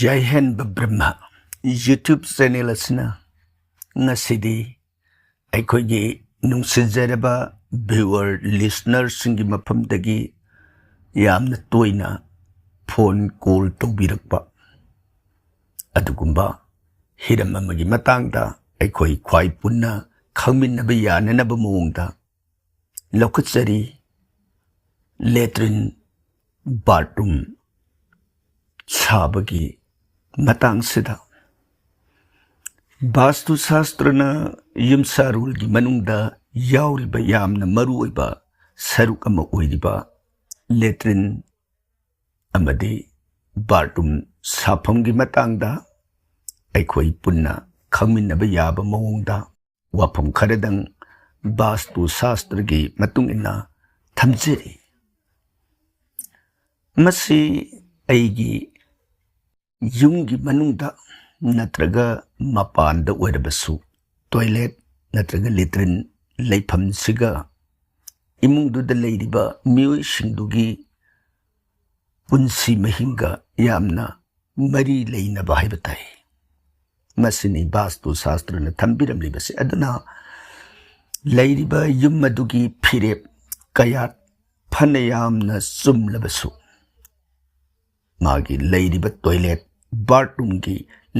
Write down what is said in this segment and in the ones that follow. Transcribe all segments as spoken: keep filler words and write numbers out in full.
ꯌꯥꯏꯍꯟꯕ ꯕ꯭ꯔꯍ꯭ꯃ YouTube channel ꯑꯁꯤꯅ ꯉꯁꯤꯗꯤ ꯑꯩꯈꯣꯏꯒꯤ ꯅꯨꯡꯁꯤꯖꯔꯕ ꯚ꯭ꯌꯨꯋꯔ ꯂꯤꯁꯅꯔꯁꯤꯡꯒꯤ ꯃꯐꯝꯗꯒꯤ ꯌꯥꯝꯅ ꯇꯣꯏꯅ ꯐꯣꯟ ꯀꯣꯜ ꯇꯧꯕꯤꯔꯛꯄ ꯑꯗꯨꯒꯨꯝꯕ ꯍꯤꯔꯝ ꯑꯃꯒꯤ ꯃꯇꯥꯡꯗ ꯑꯩꯈꯣꯏ ꯈ꯭ꯋꯥꯏ ꯄꯨꯟꯅ ꯈꯪꯃꯤꯟꯅꯕ ꯌꯥꯅꯅꯕ ꯃꯑꯣꯡꯗ ꯂꯧꯈꯠꯆꯔꯤ꯫ ꯂꯦꯇ꯭ꯔꯤꯟ ꯕꯥꯠꯔꯨꯝ ꯁꯥꯕꯒꯤ ꯃꯇꯥꯡꯁꯤꯗ ꯚꯥꯁꯇꯨ ꯁꯥꯁꯇ꯭ꯔꯅ ꯌꯨꯝꯁꯥꯔꯣꯜꯒꯤ ꯃꯅꯨꯡꯗ ꯌꯥꯎꯔꯤꯕ ꯌꯥꯝꯅ ꯃꯔꯨꯑꯣꯏꯕ ꯁꯔꯨꯛ ꯑꯃ ꯑꯣꯏꯔꯤꯕ ꯂꯦꯇ꯭ꯔꯤꯟ ꯑꯃꯗꯤ ꯕꯥꯠꯔꯨꯝ ꯁꯥꯐꯝꯒꯤ ꯃꯇꯥꯡꯗ ꯑꯩꯈꯣꯏ ꯄꯨꯟꯅ ꯈꯪꯃꯤꯟꯅꯕ ꯌꯥꯕ ꯃꯑꯣꯡꯗ ꯋꯥꯐꯝ ꯈꯔꯗꯪ ꯚꯥꯁꯇꯨ ꯁꯥꯁꯇ꯭ꯔꯒꯤ ꯃꯇꯨꯡ ꯏꯟꯅ ꯊꯝꯖꯔꯤ꯫ ꯃꯁꯤ ꯑꯩꯒꯤ ꯌꯨꯝꯒꯤ ꯃꯅꯨꯡꯗ ꯅꯠꯇ꯭ꯔꯒ ꯃꯄꯥꯟꯗ ꯑꯣꯏꯔꯕꯁꯨ ꯇꯣꯏꯂꯦꯠ ꯅꯠꯇ꯭ꯔꯒ ꯂꯦꯇ꯭ꯔꯤꯟ ꯂꯩꯐꯝꯁꯤꯒ ꯏꯃꯨꯡꯗꯨꯗ ꯂꯩꯔꯤꯕ ꯃꯤꯑꯣꯏꯁꯤꯡꯗꯨꯒꯤ ꯄꯨꯟꯁꯤ ꯃꯍꯤꯡꯒ ꯌꯥꯝꯅ ꯃꯔꯤ ꯂꯩꯅꯕ ꯍꯥꯏꯕ ꯇꯥꯏ꯫ ꯃꯁꯤꯅꯤ ꯚꯥꯁꯇꯨ ꯁꯥꯁꯇ꯭ꯔꯅ ꯊꯝꯕꯤꯔꯝꯂꯤꯕꯁꯦ꯫ ꯑꯗꯨꯅ ꯂꯩꯔꯤꯕ ꯌꯨꯝ ꯑꯗꯨꯒꯤ ꯐꯤꯔꯦꯞ ꯀꯌꯥꯠ ꯐꯅ ꯌꯥꯝꯅ ꯆꯨꯝꯂꯕꯁꯨ ꯃꯥꯒꯤ ꯂꯩꯔꯤꯕ ꯇꯣꯏꯂꯦꯠ ꯕꯥꯠꯔꯨꯝꯒꯤ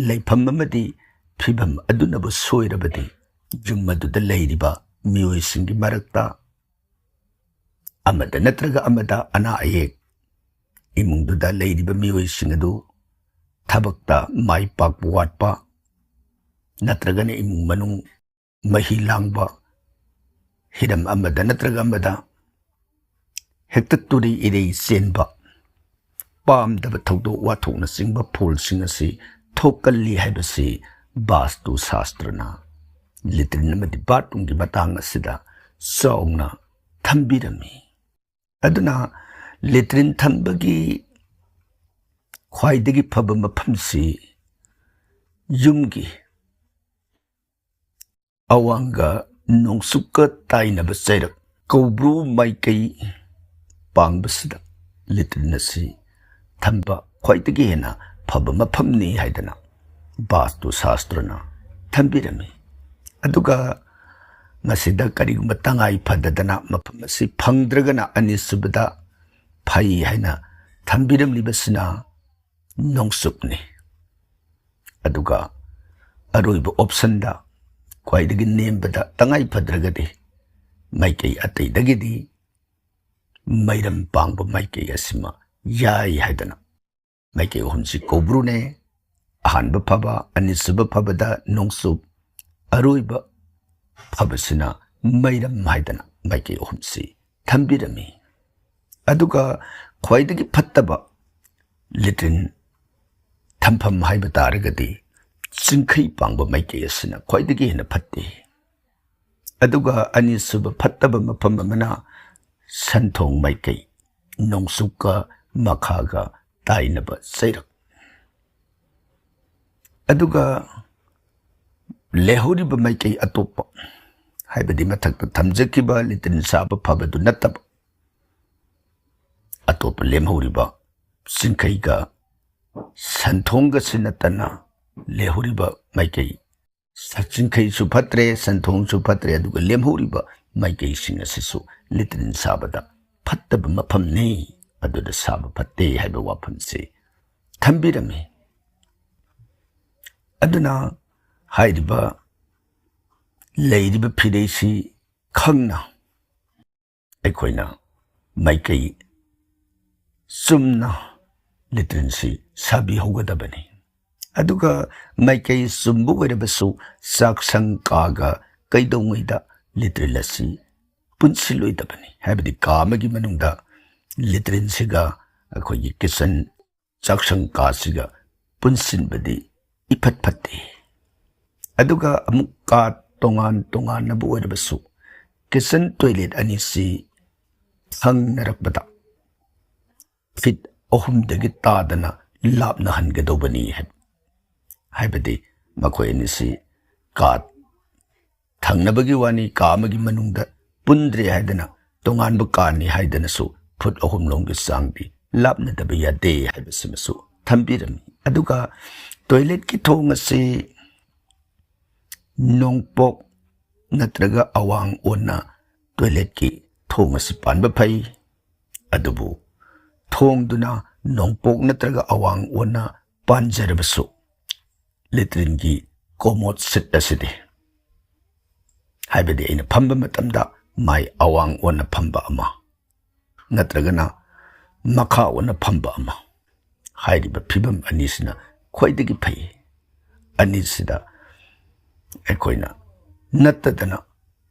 ꯂꯩꯐꯝ ꯑꯃꯗꯤ ꯐꯤꯕꯝ ꯑꯗꯨꯅꯕꯨ ꯁꯣꯏꯔꯕꯗꯤ ꯌꯨꯝ ꯑꯗꯨꯗ ꯂꯩꯔꯤꯕ ꯃꯤꯑꯣꯏꯁꯤꯡꯒꯤ ꯃꯔꯛꯇ ꯑꯃꯗ ꯅꯠꯇ꯭ꯔꯒ ꯑꯃꯗ ꯑꯅꯥ ꯑꯌꯦꯛ, ꯏꯃꯨꯡꯗꯨꯗ ꯂꯩꯔꯤꯕ ꯃꯤꯑꯣꯏꯁꯤꯡ ꯑꯗꯨ ꯊꯕꯛꯇ ꯃꯥꯏ ꯄꯥꯛꯄ ꯋꯥꯠꯄ ꯅꯠꯇ꯭ꯔꯒꯅ ꯏꯃꯨꯡ ꯃꯅꯨꯡ ꯃꯍꯤ ꯂꯥꯡꯕ, ꯍꯤꯔꯝ ꯑꯃꯗ ꯅꯠꯇ꯭ꯔꯒ ꯑꯃꯗ ꯍꯦꯛꯇ ꯇꯨꯔꯤ ꯏꯔꯩ ꯆꯦꯟꯕ, ꯄꯥꯝꯗꯕ ꯊꯧꯗꯣꯛ ꯋꯥꯊꯣꯛꯅꯆꯤꯡꯕ ꯐꯣꯜꯁꯤꯡ ꯑꯁꯤ ꯊꯣꯛꯀꯜꯂꯤ ꯍꯥꯏꯕꯁꯤ ꯚꯥꯁꯇꯨ ꯁꯥꯁꯇ꯭ꯔꯅ ꯂꯦꯇ꯭ꯔꯤꯟ ꯑꯃꯗꯤ ꯕꯥꯠꯔꯨꯝꯒꯤ ꯃꯇꯥꯡ ꯑꯁꯤꯗ ꯆꯥꯎꯅ ꯊꯝꯕꯤꯔꯝꯃꯤ꯫ ꯑꯗꯨꯅ ꯂꯦꯇ꯭ꯔꯤꯟ ꯊꯝꯕꯒꯤ ꯈ꯭ꯋꯥꯏꯗꯒꯤ ꯐꯕ ꯃꯐꯝꯁꯤ ꯌꯨꯝꯒꯤ ꯑꯋꯥꯡꯒ ꯅꯣꯡꯆꯨꯞꯀ ꯇꯥꯏꯅꯕ ꯆꯩꯔꯛ ꯀꯧꯕ꯭ꯔꯨ ꯃꯥꯏꯀꯩ ꯄꯥꯡꯕꯁꯤꯗ ꯂꯦꯇ꯭ꯔꯤꯟ ꯑꯁꯤ ꯊꯝꯕ ꯈ꯭ꯋꯥꯏꯗꯒꯤ ꯍꯦꯟꯅ ꯐꯕ ꯃꯐꯝꯅꯤ ꯍꯥꯏꯗꯅ ꯕꯥꯁꯇꯨ ꯁꯥꯁꯇ꯭ꯔꯅ ꯊꯝꯕꯤꯔꯝꯃꯤ꯫ ꯑꯗꯨꯒ ꯃꯁꯤꯗ ꯀꯔꯤꯒꯨꯝꯕ ꯇꯉꯥꯏ ꯐꯗꯗꯅ ꯃꯐꯝ ꯑꯁꯤ ꯐꯪꯗ꯭ꯔꯒꯅ ꯑꯅꯤꯁꯨꯕꯗ ꯐꯩ ꯍꯥꯏꯅ ꯊꯝꯕꯤꯔꯝꯂꯤꯕꯁꯤꯅ ꯅꯣꯡꯆꯨꯞꯅꯤ꯫ ꯑꯗꯨꯒ ꯑꯔꯣꯏꯕ ꯑꯣꯞꯁꯟꯗ ꯈ꯭ꯋꯥꯏꯗꯒꯤ ꯅꯦꯝꯕꯗ ꯇꯉꯥꯏ ꯐꯗ꯭ꯔꯒꯗꯤ ꯃꯥꯏꯀꯩ ꯑꯇꯩꯗꯒꯤꯗꯤ ꯃꯩꯔꯝ ꯄꯥꯡꯕ ꯃꯥꯏꯀꯩ ꯑꯁꯤꯃ ꯌꯥꯏ ꯍꯥꯏꯗꯅ ꯃꯥꯏꯀꯩ ꯑꯍꯨꯝꯁꯤ ꯀꯧꯕ꯭ꯔꯨꯅꯦ꯫ ꯑꯍꯥꯟꯕ ꯐꯕ, ꯑꯅꯤꯁꯨꯕ ꯐꯕꯗ ꯅꯣꯡꯆꯨꯞ, ꯑꯔꯣꯏꯕ ꯐꯕꯁꯤꯅ ꯃꯩꯔꯝ ꯍꯥꯏꯗꯅ ꯃꯥꯏꯀꯩ ꯑꯍꯨꯝꯁꯤ ꯊꯝꯕꯤꯔꯝꯃꯤ꯫ ꯑꯗꯨꯒ ꯈ꯭ꯋꯥꯏꯗꯒꯤ ꯐꯠꯇꯕ ꯂꯦꯇ꯭ꯔꯤꯟ ꯊꯝꯐꯝ ꯍꯥꯏꯕ ꯇꯥꯔꯒꯗꯤ ꯆꯤꯡꯈꯩ ꯄꯥꯡꯕ ꯃꯥꯏꯀꯩ ꯑꯁꯤꯅ ꯈ꯭ꯋꯥꯏꯗꯒꯤ ꯍꯦꯟꯅ ꯐꯠꯇꯦ꯫ ꯑꯗꯨꯒ ꯑꯅꯤꯁꯨꯕ ꯐꯠꯇꯕ ꯃꯐꯝ ꯑꯃꯅ ꯁꯟꯊꯣꯡ ꯃꯥꯏꯀꯩ, ꯅꯣꯡꯆꯨꯞꯀ ꯃꯈꯥꯒ ꯇꯥꯏꯅꯕ ꯆꯩꯔꯛ꯫ ꯑꯗꯨꯒ ꯂꯩꯍꯧꯔꯤꯕ ꯃꯥꯏꯀꯩ ꯑꯇꯣꯞꯄ, ꯍꯥꯏꯕꯗꯤ ꯃꯊꯛꯇ ꯊꯝꯖꯈꯤꯕ ꯂꯦꯇ꯭ꯔꯤꯟ ꯁꯥꯕ ꯐꯕꯗꯨ ꯅꯠꯇꯕ ꯑꯇꯣꯞꯄ ꯂꯦꯝꯍꯧꯔꯤꯕ ꯆꯤꯡꯈꯩꯒ ꯁꯟꯊꯣꯡꯒꯁꯤ ꯅꯠꯇꯅ ꯂꯩꯍꯧꯔꯤꯕ ꯃꯥꯏꯀꯩ, ꯆꯤꯡꯈꯩꯁꯨ ꯐꯠꯇ꯭ꯔꯦ, ꯁꯟꯊꯣꯡꯁꯨ ꯐꯠꯇ꯭ꯔꯦ, ꯑꯗꯨꯒ ꯂꯦꯝꯍꯧꯔꯤꯕ ꯃꯥꯏꯀꯩꯁꯤꯡ ꯑꯁꯤꯁꯨ ꯂꯦꯇ꯭ꯔꯤꯟ ꯁꯥꯕꯗ ꯐꯠꯇꯕ ꯃꯐꯝꯅꯤ, ꯑꯗꯨꯗ ꯁꯥꯕ ꯐꯠꯇꯦ ꯍꯥꯏꯕ ꯋꯥꯐꯝꯁꯤ ꯊꯝꯕꯤꯔꯝꯃꯤ꯫ ꯑꯗꯨꯅ ꯍꯥꯏꯔꯤꯕ ꯂꯩꯔꯤꯕ ꯐꯤꯔꯩꯁꯤ ꯈꯪꯅ ꯑꯩꯈꯣꯏꯅ ꯃꯥꯏꯀꯩ ꯆꯨꯝꯅ ꯂꯦꯇ꯭ꯔꯤꯟꯁꯤ ꯁꯥꯕꯤꯍꯧꯒꯗꯕꯅꯤ꯫ ꯑꯗꯨꯒ ꯃꯥꯏꯀꯩ ꯆꯨꯝꯕ ꯑꯣꯏꯔꯕꯁꯨ ꯆꯥꯛꯁꯪ ꯀꯥꯒ ꯀꯩꯗꯧꯉꯩꯗ ꯂꯦꯇ꯭ꯔꯤꯟ ꯑꯁꯤ ꯄꯨꯟꯁꯤꯜꯂꯣꯏꯗꯕꯅꯤ꯫ ꯍꯥꯏꯕꯗꯤ ꯀꯥ ꯑꯃꯒꯤ ꯃꯅꯨꯡꯗ ꯂꯦꯇ꯭ꯔꯤꯟꯁꯤꯒ ꯑꯩꯈꯣꯏꯒꯤ ꯀꯤꯠꯆꯟ ꯆꯥꯛꯁꯪ ꯀꯥꯁꯤꯒ ꯄꯨꯟꯁꯤꯟꯕꯗꯤ ꯏꯐꯠ ꯐꯠꯇꯦ꯫ ꯑꯗꯨꯒ ꯑꯃꯨꯛ ꯀꯥ ꯇꯣꯉꯥꯟ ꯇꯣꯉꯥꯟꯅꯕ ꯑꯣꯏꯔꯕꯁꯨ ꯀꯤꯠꯆꯟ ꯇꯣꯏꯂꯦꯠ ꯑꯅꯤꯁꯤ ꯊꯪꯅꯔꯛꯄꯗ ꯐꯤꯠ ꯑꯍꯨꯝꯗꯒꯤ ꯇꯥꯗꯅ ꯂꯥꯞꯅꯍꯟꯒꯗꯧꯕꯅꯤ ꯍꯥꯏꯕ꯫ ꯍꯥꯏꯕꯗꯤ ꯃꯈꯣꯏ ꯑꯅꯤꯁꯤ ꯀꯥ ꯊꯪꯅꯕꯒꯤ ꯋꯥꯅꯤ, ꯀꯥ ꯑꯃꯒꯤ ꯃꯅꯨꯡꯗ ꯄꯨꯟꯗ꯭ꯔꯦ ꯍꯥꯏꯗꯅ ꯇꯣꯉꯥꯟꯕ ꯀꯥꯅꯤ ꯍꯥꯏꯗꯅꯁꯨ ꯐꯨꯠ ꯑꯍꯨꯝ ꯂꯣꯝꯒꯤ ꯆꯥꯡꯗꯤ ꯂꯥꯞꯅꯗꯕ ꯌꯥꯗꯦ ꯍꯥꯏꯕꯁꯤꯃꯁꯨ ꯊꯝꯕꯤꯔꯝꯃꯤ꯫ ꯑꯗꯨꯒ ꯇꯣꯏꯂꯦꯠꯀꯤ ꯊꯣꯡ ꯑꯁꯤ ꯅꯣꯡꯄꯣꯛ ꯅꯠꯇ꯭ꯔꯒ ꯑꯋꯥꯡ ꯑꯣꯟꯅ ꯇꯣꯏꯂꯦꯠꯀꯤ ꯊꯣꯡ ꯑꯁꯤ ꯄꯥꯟꯕ ꯐꯩ꯫ ꯑꯗꯨꯕꯨ ꯊꯣꯡꯗꯨꯅ ꯅꯣꯡꯄꯣꯛ ꯅꯠꯇ꯭ꯔꯒ ꯑꯋꯥꯡ ꯑꯣꯟꯅ ꯄꯥꯟꯖꯔꯕꯁꯨ, ꯂꯦꯇ꯭ꯔꯤꯟꯒꯤ ꯀꯣꯃꯣꯠ ꯁꯤꯠ ꯑꯁꯤꯗꯤ, ꯍꯥꯏꯕꯗꯤ ꯑꯩꯅ ꯐꯝꯕ ꯃꯇꯝꯗ ꯃꯥꯏ ꯑꯋꯥꯡ ꯑꯣꯟꯅ ꯐꯝꯕ ꯑꯃ ꯅꯠꯇ꯭ꯔꯒꯅ ꯃꯈꯥ ꯑꯣꯟꯅ ꯐꯝꯕ ꯑꯃ, ꯍꯥꯏꯔꯤꯕ ꯐꯤꯕꯝ ꯑꯅꯤꯁꯤꯅ ꯈ꯭ꯋꯥꯏꯗꯒꯤ ꯐꯩ꯫ ꯑꯅꯤꯁꯤꯗ ꯑꯩꯈꯣꯏꯅ ꯅꯠꯇꯗꯅ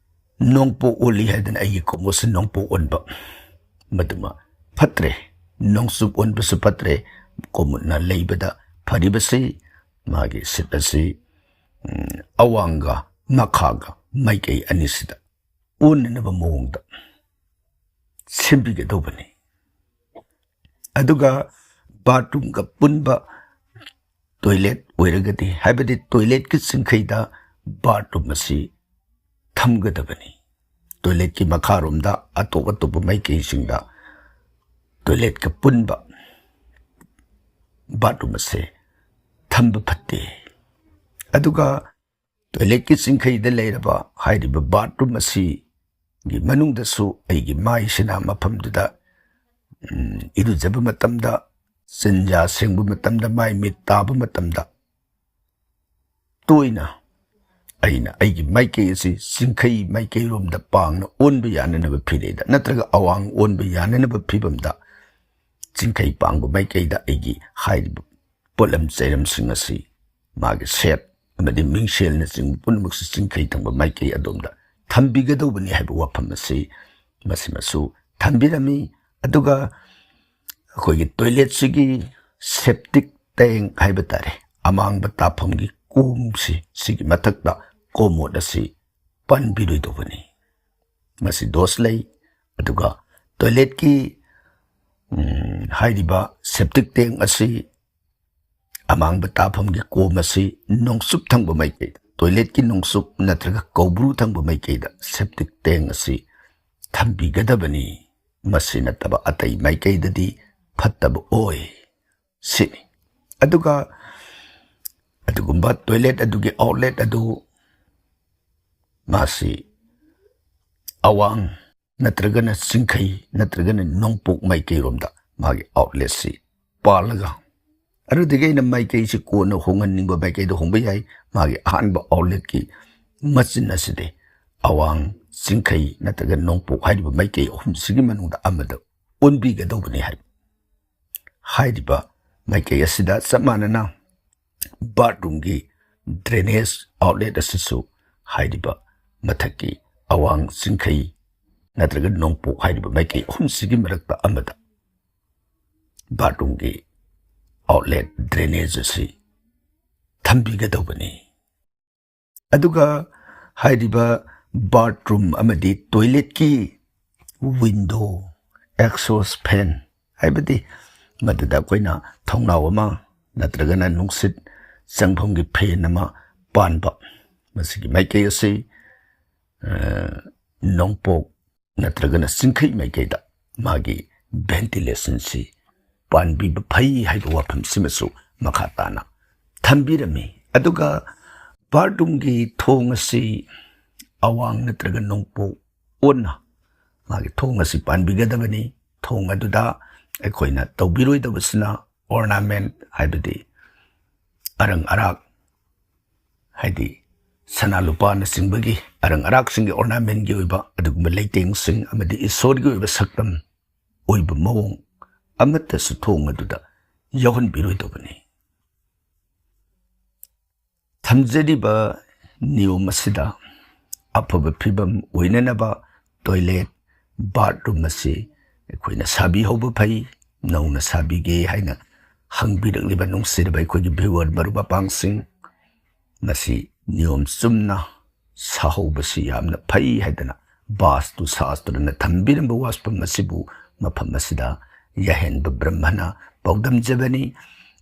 ꯅꯣꯡꯄꯣꯛ ꯑꯣꯜꯂꯤ ꯍꯥꯏꯗꯅ ꯑꯩꯒꯤ ꯀꯣꯃꯣꯠꯁꯤ ꯅꯣꯡꯄꯣꯛ ꯑꯣꯟꯕ, ꯃꯗꯨꯃ ꯐꯠꯇ꯭ꯔꯦ꯫ ꯅꯣꯡꯆꯨꯞ ꯑꯣꯟꯕꯁꯨ ꯐꯠꯇ꯭ꯔꯦ꯫ ꯀꯣꯃꯣꯠꯅ ꯂꯩꯕꯗ ꯐꯔꯤꯕꯁꯤ ꯃꯥꯒꯤ ꯁꯤꯠ ꯑꯁꯤ, ꯎꯝ, ꯑꯋꯥꯡꯒ ꯃꯈꯥꯒ ꯃꯥꯏꯀꯩ ꯑꯅꯤꯁꯤꯗ ꯑꯣꯟꯅꯅꯕ ꯃꯑꯣꯡꯗ ꯁꯦꯝꯕꯤꯒꯗꯧꯕꯅꯤ꯫ ꯑꯗꯨꯒ ꯕꯥꯠꯔꯨꯝꯒ ꯄꯨꯟꯕ ꯇꯣꯏꯂꯦꯠ ꯑꯣꯏꯔꯒꯗꯤ, ꯍꯥꯏꯕꯗꯤ ꯇꯣꯏꯂꯦꯠꯀꯤ ꯆꯤꯡꯈꯩꯗ ꯕꯥꯠꯔꯨꯝ ꯑꯁꯤ ꯊꯝꯒꯗꯕꯅꯤ꯫ ꯇꯣꯏꯂꯦꯠꯀꯤ ꯃꯈꯥꯔꯣꯝꯗ ꯑꯇꯣꯞ ꯑꯇꯣꯞꯄ ꯃꯥꯏꯀꯩꯁꯤꯡꯗ ꯇꯣꯏꯂꯦꯠꯀ ꯄꯨꯟꯕ ꯕꯥꯠꯔꯨꯝ ꯑꯁꯦ ꯊꯝꯕ ꯐꯠꯇꯦ꯫ ꯑꯗꯨꯒ ꯇꯣꯏꯂꯦꯠꯀꯤ ꯆꯤꯡꯈꯩꯗ ꯂꯩꯔꯕ ꯍꯥꯏꯔꯤꯕ ꯕꯥꯠꯔꯨꯝ ꯑꯁꯤꯒꯤ ꯃꯅꯨꯡꯗꯁꯨ ꯑꯩꯒꯤ ꯃꯥꯏꯁꯤꯅ ꯃꯐꯝꯗꯨꯗ, ꯎꯝ, ꯏꯔꯨꯖꯕ ꯃꯇꯝꯗ, ꯆꯤꯟꯖꯥ ꯁꯦꯡꯕ ꯃꯇꯝꯗ, ꯃꯥꯏ ꯃꯤꯠ ꯇꯥꯕ ꯃꯇꯝꯗ ꯇꯣꯏꯅ ꯑꯩꯅ ꯑꯩꯒꯤ ꯃꯥꯏꯀꯩ ꯑꯁꯤ ꯆꯤꯡꯈꯩ ꯃꯥꯏꯀꯩꯔꯣꯝꯗ ꯄꯥꯡꯅ ꯑꯣꯟꯕ ꯌꯥꯅꯅꯕ ꯐꯤꯔꯦꯗ ꯅꯠꯇ꯭ꯔꯒ ꯑꯋꯥꯡ ꯑꯣꯟꯕ ꯌꯥꯅꯅꯕ ꯐꯤꯕꯝꯗ ꯆꯤꯡꯈꯩ ꯄꯥꯡꯕ ꯃꯥꯏꯀꯩꯗ ꯑꯩꯒꯤ ꯍꯥꯏꯔꯤꯕ ꯄꯣꯠꯂꯝ ꯆꯩꯔꯝꯁꯤꯡ ꯑꯁꯤ, ꯃꯥꯒꯤ ꯁꯦꯞ ꯑꯃꯗꯤ ꯃꯤꯡꯁꯦꯜꯅꯆꯤꯡꯕ ꯄꯨꯝꯅꯃꯛꯁꯤ ꯆꯤꯡꯈꯩ ꯊꯪꯕ ꯃꯥꯏꯀꯩ ꯑꯗꯣꯝꯗ ꯊꯝꯕꯤꯒꯗꯧꯕꯅꯤ ꯍꯥꯏꯕ ꯋꯥꯐꯝ ꯑꯁꯤ ꯃꯁꯤꯃꯁꯨ ꯊꯝꯕꯤꯔꯝꯃꯤ꯫ ꯑꯗꯨꯒ ꯑꯩꯈꯣꯏꯒꯤ ꯇꯣꯏꯂꯦꯠꯁꯤꯒꯤ ꯁꯦꯞꯇꯤꯛ ꯇꯦꯡ ꯍꯥꯏꯕ ꯇꯥꯔꯦ, ꯑꯃꯥꯡꯕ ꯇꯥꯐꯝꯒꯤ ꯀꯣꯝꯁꯤ, ꯁꯤꯒꯤ ꯃꯊꯛꯇ ꯀꯣꯃꯣꯠ ꯑꯁꯤ ꯄꯟꯕꯤꯔꯣꯏꯗꯧꯕꯅꯤ꯫ ꯃꯁꯤ ꯗꯣꯁ ꯂꯩ꯫ ꯑꯗꯨꯒ ꯇꯣꯏꯂꯦꯠꯀꯤ, ꯎꯝ, ꯍꯥꯏꯔꯤꯕ ꯁꯦꯞꯇꯤꯛ ꯇꯦꯡ ꯑꯁꯤ ꯑꯃꯥꯡꯕ ꯇꯥꯐꯝꯒꯤ ꯀꯣꯝ ꯑꯁꯤ ꯅꯣꯡꯆꯨꯞ ꯊꯪꯕ ꯃꯥꯏꯀꯩꯗ, ꯇꯣꯏꯂꯦꯠꯀꯤ ꯅꯣꯡꯆꯨꯞ ꯅꯠꯇ꯭ꯔꯒ ꯀꯧꯕ꯭ꯔꯨ ꯊꯪꯕ ꯃꯥꯏꯀꯩꯗ ꯁꯦꯞꯇꯤꯛ ꯇꯦꯡ ꯑꯁꯤ ꯊꯝꯕꯤꯒꯗꯕꯅꯤ꯫ ꯃꯁꯤ ꯅꯠꯇꯕ ꯑꯇꯩ ꯃꯥꯏꯀꯩꯗꯗꯤ ꯐꯠꯇꯕ ꯑꯣꯏ꯫ ꯁꯤꯅꯤ꯫ ꯑꯗꯨꯒ ꯑꯗꯨꯒꯨꯝꯕ toilet ꯑꯗꯨꯒꯤ outlet ꯑꯗꯨ ꯃꯥꯁꯤ ꯑꯋꯥꯡ ꯅꯠꯇ꯭ꯔꯒꯅ ꯆꯤꯡꯈꯩ ꯅꯠꯇ꯭ꯔꯒꯅ ꯅꯣꯡꯄꯣꯛ ꯃꯥꯏꯀꯩꯔꯣꯝꯗ ꯃꯥꯒꯤ outletꯁꯤ ꯄꯥꯜꯂꯒ, ꯑꯗꯨꯗꯒꯤ ꯑꯩꯅ ꯃꯥꯏꯀꯩꯁꯤ ꯀꯣꯟꯅ ꯍꯣꯡꯍꯟꯅꯤꯡꯕ ꯃꯥꯏꯀꯩꯗ ꯍꯣꯡꯕ ꯌꯥꯏ꯫ ꯃꯥꯒꯤ ꯑꯍꯥꯟꯕ outletꯀꯤ ꯃꯆꯤꯟ ꯑꯁꯤꯗꯤ ꯑꯋꯥꯡ, ꯆꯤꯡꯈꯩ ꯅꯠꯇ꯭ꯔꯒ ꯅꯣꯡꯄꯣꯛ ꯍꯥꯏꯔꯤꯕ ꯃꯥꯏꯀꯩ ꯑꯍꯨꯝꯁꯤꯒꯤ ꯃꯅꯨꯡꯗ ꯑꯃꯗ ꯑꯣꯟꯕꯤꯒꯗꯧꯕꯅꯤ ꯍꯥꯏꯕ꯫ ꯍꯥꯏꯔꯤꯕ ꯃꯥꯏꯀꯩ ꯑꯁꯤꯗ ꯆꯞ ꯃꯥꯟꯅꯅ bathroomꯒꯤ drainage outlet ꯑꯁꯤꯁꯨ ꯍꯥꯏꯔꯤꯕ ꯃꯊꯛꯀꯤ ꯑꯋꯥꯡ, ꯆꯤꯡꯈꯩ ꯅꯠꯇ꯭ꯔꯒ ꯅꯣꯡꯄꯣꯛ ꯍꯥꯏꯔꯤꯕ ꯃꯥꯏꯀꯩ ꯑꯍꯨꯝꯁꯤꯒꯤ ꯃꯔꯛꯇ ꯑꯃꯗ bathroomꯒꯤ outlet drainage ꯑꯁꯤ ꯊꯝꯕꯤꯒꯗꯧꯕꯅꯤ꯫ ꯑꯗꯨꯒ ꯍꯥꯏꯔꯤꯕ bathroom ꯑꯃꯗꯤ toiletꯀꯤ window, exhaust fan, ꯍꯥꯏꯕꯗꯤ ꯃꯗꯨꯗ ꯑꯩꯈꯣꯏꯅ ꯊꯣꯡꯅꯥꯎ ꯑꯃ ꯅꯠꯇ꯭ꯔꯒꯅ ꯅꯨꯡꯁꯤꯠ ꯆꯪꯐꯝꯒꯤ fan ꯑꯃ ꯄꯥꯟꯕ, ꯃꯁꯤꯒꯤ ꯃꯥꯏꯀꯩ ꯑꯁꯤ, ꯑ, ꯅꯣꯡꯄꯣꯛ ꯅꯠꯇ꯭ꯔꯒꯅ ꯆꯤꯡꯈꯩ ꯃꯥꯏꯀꯩꯗ ꯃꯥꯒꯤ ventilationꯁꯤ ꯄꯥꯟꯕꯤꯕ ꯐꯩ ꯍꯥꯏꯕ ꯋꯥꯐꯝꯁꯤꯃꯁꯨ ꯃꯈꯥ ꯇꯥꯅ ꯊꯝꯕꯤꯔꯝꯃꯤ꯫ ꯑꯗꯨꯒ bathroomꯒꯤ ꯊꯣꯡ ꯑꯁꯤ ꯑꯋꯥꯡ ꯅꯠꯇ꯭ꯔꯒ ꯅꯣꯡꯄꯣꯛ ꯑꯣꯟꯅ ꯃꯥꯒꯤ ꯊꯣꯡ ꯑꯁꯤ ꯄꯥꯟꯕꯤꯒꯗꯕꯅꯤ꯫ ꯊꯣꯡ ꯑꯗꯨꯗ ꯑꯩꯈꯣꯏꯅ ꯇꯧꯕꯤꯔꯣꯏꯗꯕꯁꯤꯅ ornament, ꯍꯥꯏꯕꯗꯤ ꯑꯔꯪ ꯑꯔꯥꯛ, ꯍꯥꯏꯗꯤ ꯁꯅꯥ ꯂꯨꯄꯥꯅꯆꯤꯡꯕꯒꯤ ꯑꯔꯪ ꯑꯔꯥꯛꯁꯤꯡꯒꯤ ornamentꯀꯤ ꯑꯣꯏꯕ ꯑꯗꯨꯒꯨꯝꯕ ꯂꯩꯇꯦꯡꯁꯤꯡ ꯑꯃꯗꯤ ꯏꯁꯣꯔꯒꯤ ꯑꯣꯏꯕ ꯁꯛꯇꯝ ꯑꯣꯏꯕ ꯃꯑꯣꯡ ꯑꯃꯠꯇꯁꯨ ꯊꯣꯡ ꯑꯗꯨꯗ ꯌꯥꯎꯍꯟꯕꯤꯔꯣꯏꯗꯧꯕꯅꯤ꯫ ꯊꯝꯖꯔꯤꯕ ꯅꯤꯌꯣꯝ ꯑꯁꯤꯗ ꯑꯐꯕ ꯐꯤꯕꯝ ꯑꯣꯏꯅꯅꯕ toilet, bathroom ꯑꯁꯤ ꯑꯩꯈꯣꯏꯅ ꯁꯥꯕꯤꯍꯧꯕ ꯐꯩ꯫ ꯅꯧꯅ ꯁꯥꯕꯤꯒꯦ ꯍꯥꯏꯅ ꯍꯪꯕꯤꯔꯛꯂꯤꯕ ꯅꯨꯡꯁꯤꯔꯕ ꯑꯩꯈꯣꯏꯒꯤ viewer ꯃꯔꯨꯞ ꯃꯄꯥꯡꯁꯤꯡ, ꯃꯁꯤ ꯅꯤꯌꯣꯝ ꯆꯨꯝꯅ ꯁꯥꯍꯧꯕꯁꯤ ꯌꯥꯝꯅ ꯐꯩ ꯍꯥꯏꯗꯅ ꯕꯥꯁꯇꯨ ꯁꯥꯁꯇ꯭ꯔꯅ ꯊꯝꯕꯤꯔꯝꯕ ꯋꯥꯁꯐꯝ ꯑꯁꯤꯕꯨ ꯃꯐꯝ ꯑꯁꯤꯗ ꯌꯥꯍꯦꯟꯕ ꯕ꯭ꯔꯍ꯭ꯃꯅ ꯄꯥꯎꯗꯝꯖꯕꯅꯤ꯫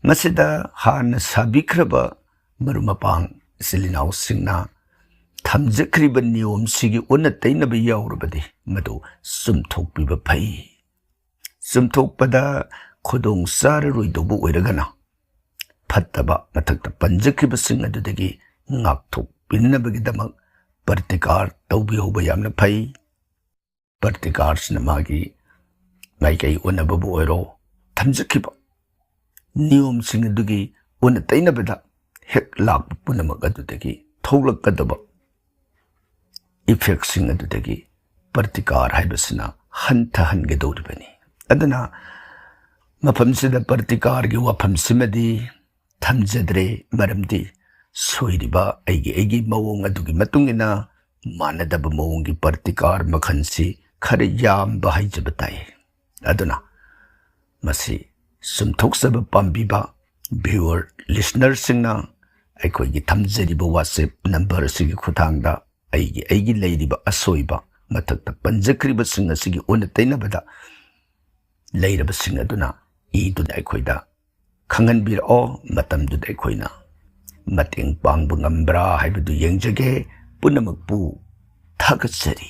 ꯃꯁꯤꯗ ꯍꯥꯟꯅ ꯁꯥꯕꯤꯈ꯭ꯔꯕ ꯃꯔꯨꯞ ꯃꯄꯥꯡ ꯏꯆꯤꯜ ꯏꯅꯥꯎꯁꯤꯡꯅ ꯊꯝꯖꯈ꯭ꯔꯤꯕ ꯅꯤꯌꯣꯝꯁꯤꯒꯤ ꯑꯣꯟꯅ ꯇꯩꯅꯕ ꯌꯥꯎꯔꯕꯗꯤ ꯃꯗꯨ ꯆꯨꯝꯊꯣꯛꯄꯤꯕ ꯐꯩ꯫ ꯆꯨꯝꯊꯣꯛꯄꯗ ꯈꯨꯗꯣꯡ ꯆꯥꯔꯔꯣꯏꯗꯧꯕ ꯑꯣꯏꯔꯒꯅ, ꯐꯠꯇꯕ ꯃꯊꯛꯇ ꯄꯟꯖꯈꯤꯕꯁꯤꯡ ꯑꯗꯨꯗꯒꯤ ꯉꯥꯛꯊꯣꯛꯄꯤꯅꯕꯒꯤꯗꯃꯛ ꯄ꯭ꯔꯇꯤꯀꯥꯔ ꯇꯧꯕꯤꯍꯧꯕ ꯌꯥꯝꯅ ꯐꯩ꯫ ꯄ꯭ꯔꯇꯤꯀꯥꯔꯁꯤꯅ ꯃꯥꯒꯤ ꯃꯥꯏꯀꯩ ꯑꯣꯟꯅꯕꯕꯨ ꯑꯣꯏꯔꯣ, ꯊꯝꯖꯈꯤꯕ ꯅꯤꯌꯣꯝꯁꯤꯡ ꯑꯗꯨꯒꯤ ꯑꯣꯟꯅ ꯇꯩꯅꯕꯗ ꯍꯦꯛ ꯂꯥꯛꯄ ꯄꯨꯝꯅꯃꯛ ꯑꯗꯨꯗꯒꯤ ꯊꯣꯛꯂꯛꯀꯗꯕ ꯏꯐꯦꯛꯁꯤꯡ ꯑꯗꯨꯗꯒꯤ ꯄ꯭ꯔꯇꯤꯀꯥꯔ ꯍꯥꯏꯕꯁꯤꯅ ꯍꯟꯊꯍꯟꯒꯗꯧꯔꯤꯕꯅꯤ꯫ ꯑꯗꯨꯅ ꯃꯐꯝꯁꯤꯗ ꯄ꯭ꯔꯇꯤꯀꯥꯔꯒꯤ ꯋꯥꯐꯝꯁꯤꯃꯗꯤ ꯊꯝꯖꯗ꯭ꯔꯦ, ꯃꯔꯝꯗꯤ ꯁꯣꯏꯔꯤꯕ ꯑꯩꯒꯤ ꯑꯩꯒꯤ ꯃꯑꯣꯡ ꯑꯗꯨꯒꯤ ꯃꯇꯨꯡ ꯏꯟꯅ ꯃꯥꯟꯅꯗꯕ ꯃꯑꯣꯡꯒꯤ ꯄ꯭ꯔꯇꯤꯀꯥꯔ ꯃꯈꯜꯁꯤ ꯈꯔ ꯌꯥꯝꯕ ꯍꯥꯏꯖꯕ ꯇꯥꯏ꯫ ꯑꯗꯨꯅ ꯃꯁꯤ ꯆꯨꯝꯊꯣꯛꯆꯕ ꯄꯥꯝꯕꯤꯕ ꯚ꯭ꯌꯨꯋꯔ, ꯂꯤꯁꯅꯔꯁꯤꯡꯅ ꯑꯩꯈꯣꯏꯒꯤ ꯊꯝꯖꯔꯤꯕ WhatsApp ꯅꯝꯕꯔ ꯑꯁꯤꯒꯤ ꯈꯨꯠꯊꯥꯡꯗ ꯑꯩꯒꯤ ꯑꯩꯒꯤ ꯂꯩꯔꯤꯕ ꯑꯁꯣꯏꯕ, ꯃꯊꯛꯇ ꯄꯟꯖꯈ꯭ꯔꯤꯕꯁꯤꯡ ꯑꯁꯤꯒꯤ ꯑꯣꯟꯅ ꯇꯩꯅꯕꯗ ꯂꯩꯔꯕꯁꯤꯡ ꯑꯗꯨꯅ ꯏꯗꯨꯅ ꯑꯩꯈꯣꯏꯗ ꯈꯪꯍꯟꯕꯤꯔꯛꯑꯣ꯫ ꯃꯇꯝꯗꯨꯗ ꯑꯩꯈꯣꯏꯅ ꯃꯇꯦꯡ ꯄꯥꯡꯕ ꯉꯝꯕ꯭ꯔꯥ ꯍꯥꯏꯕꯗꯨ ꯌꯦꯡꯖꯒꯦ꯫ ꯄꯨꯝꯅꯃꯛꯄꯨ ꯊꯥꯒꯠꯆꯔꯤ꯫